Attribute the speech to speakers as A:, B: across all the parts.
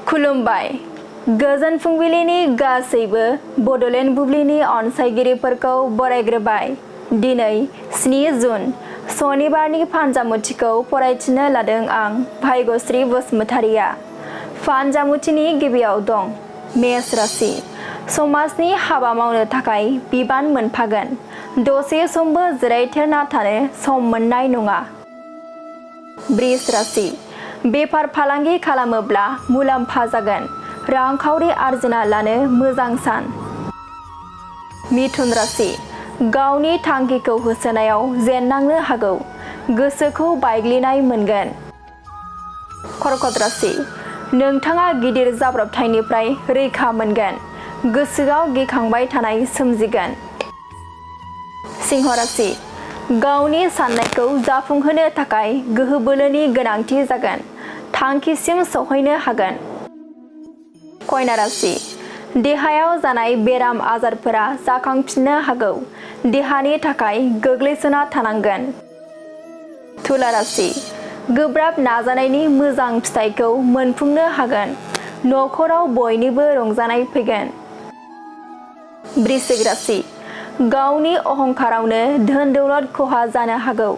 A: खुलुमबाय गोजोन फुंबिलिनि गासैबो बड'लेण्ड बुब्लिनि अनसायगिरिफोरखौ बरायग्रोबाय। दिनै 7 जुन सनिबारनि फानजामुथिखौ फरायथिनो लादों आं भाग्यश्री बसुमतारिया। फानजामुथिनि गिबियाव दं मेष राशि। समाजनि हाबा मावनो थाखाय बिबान मोनफागोन। दसे समबो जिरायथेरना थानो सम मोननाय नङा। वृष राशि। बेफार फालांगि खालामोब्ला मुलाम्फा जागोन। रांखावरि आरजिना लानो मोजां सान। मिथुन राशि। गावनि थांखिखौ होसोनायाव जेननांनो हागौ। गोसोखौ बायग्लिनाय मोनगोन। कर्कट राशि। नोंथाङा गिदिर जाब्रबथायनिफ्राय रैखा मोनगोन। गोसोआव गिखांबाय थानाय सोमजिगोन। सिंह राशि। गावनि साननायखौ जाफुंहोनो थाखाय गोहो बोलोनि गोनांथि जागोन। थांखिसिम सौहैनो हागोन। कन्या राशि। देहायाव जानाय बेराम आजारफोरा जाखांफिननो हागौ। देहानि थाखाय गोग्लैसोना थानांगोन। तुला राशि। गोब्राब नाजानायनि मोजां फिथाइखौ मोनफुंनो हागोन। नखराव बयनिबो रंजानाय फैगोन। वृश्चिक राशि। गावनि अहंकारावनो धोन दौलत खहा जानो हागौ।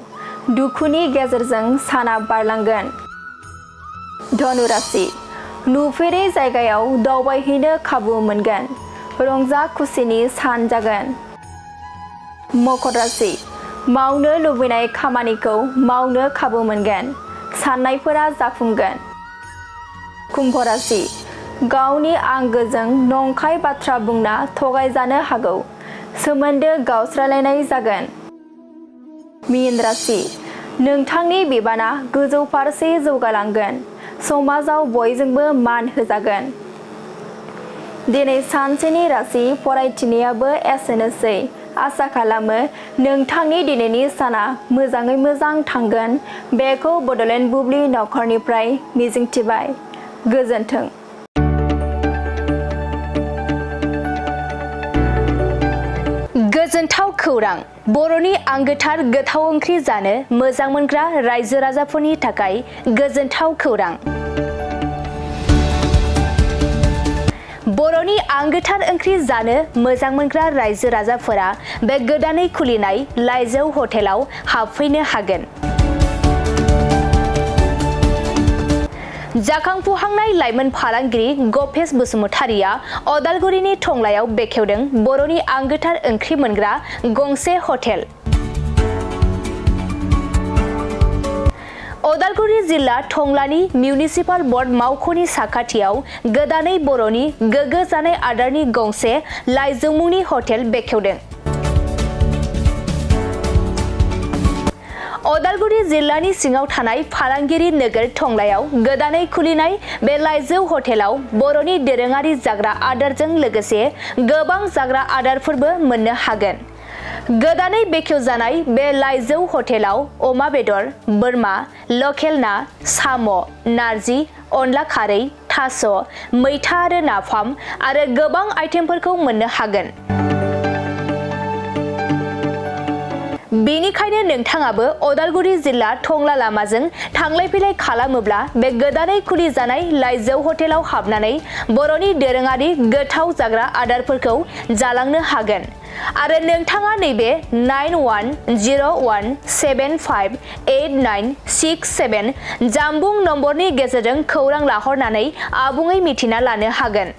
A: दुखुनि गेजेरजों साना बारलांगोन। धनु राशि। नुफेरै जायगायाव दावबायहैनो खाबु मोनगोन। रंजा खुसिनि सान जागोन। मकर राशि। मावनो लुबैनाय खामानिखौ मावनो खाबु मोनगोन। साननायफोरा जाफुंगोन। कुम्भ राशि। गावनि आंगोजों नंखाय बाथ्रा बुंना थगायजानो हागौ। सोमोन्दो गावस्रालायनाय जागोन। मीन राशि। नोंथांनि बिबाना गोजौ फारसे जौगालांगोन। समाजाव बयजोंबो मान होजागोन। दिनै सानसेनि राशि फरायथिनायाबो एसेनोसै। आसा खालामो नोंथांनि दिनैनि साना मोजाङै मोजां थांगोन। बेखौ बड'लेण्ड बुब्लि नखरनिफ्राय मिजिंथिबाय। गोजोन्थों।
B: गोजोनथाव खौरां। बर'नि आंगोथार गोथाव ओंख्रि जानो मोजां मोनग्रा रायजो राजाफोरनि थाखाय गोजोनथाव खौरां। बर'नि आंगोथार ओंख्रि जानो मोजां मोनग्रा रायजो राजाफोरा बे गोदानै खुलिनाय लाइजौ हटेलाव हाबफैनो हागोन। जाखांफुहांनाय लाइमोन फालांगिरि गपेश बसुमतारिया अदालगुरिनि टंलायाव बेखेवदों बर'नि आंगोथार ओंख्रि मोनग्रा गंसे हटेल। अदालगुरि जिल्ला टंलानि मिउनिसिपाल बर्ड मावख'नि साखाथियाव गोदानै बर'नि गोग्गो जानाय आदारनि गंसे लाइजौ मुंनि हटेल बेखेवदों। अदालगुरि जिल्लानि सिङाव थानाय फालांगिरि नोगोर टंलायाव गोदानै खुलिनाय बे लाइजौ हटेलाव बर'नि दोरोङारि जाग्रा आदारजों लोगोसे गोबां जाग्रा आदारफोरबो मोननो हागोन। गोदानै बेखेवजानाय बे लाइजौ हटेलाव अमा बेदर, बोरमा, लकेल ना, साम', नारजि, अनला खारै, थास', मैथा आरो नाफाम आरो गोबां आइटेमफोरखौ मोननो हागोन। बेनिखायनो नोंथाङाबो अदालगुरि जिल्ला टंला लामाजों थांलाय फैलाय खालामोब्ला बे गोदानै खुलिजानाय लाइजौ हटेलाव हाबनानै बर'नि दोरोङारि गोथाव जाग्रा आदारफोरखौ जालांनो हागोन। आरो नोंथाङा नैबे 9101758967 जानबुं नम्बरनि गेजेरजों खौरां लाहरनानै आबुङै मिथिना लानो हागोन।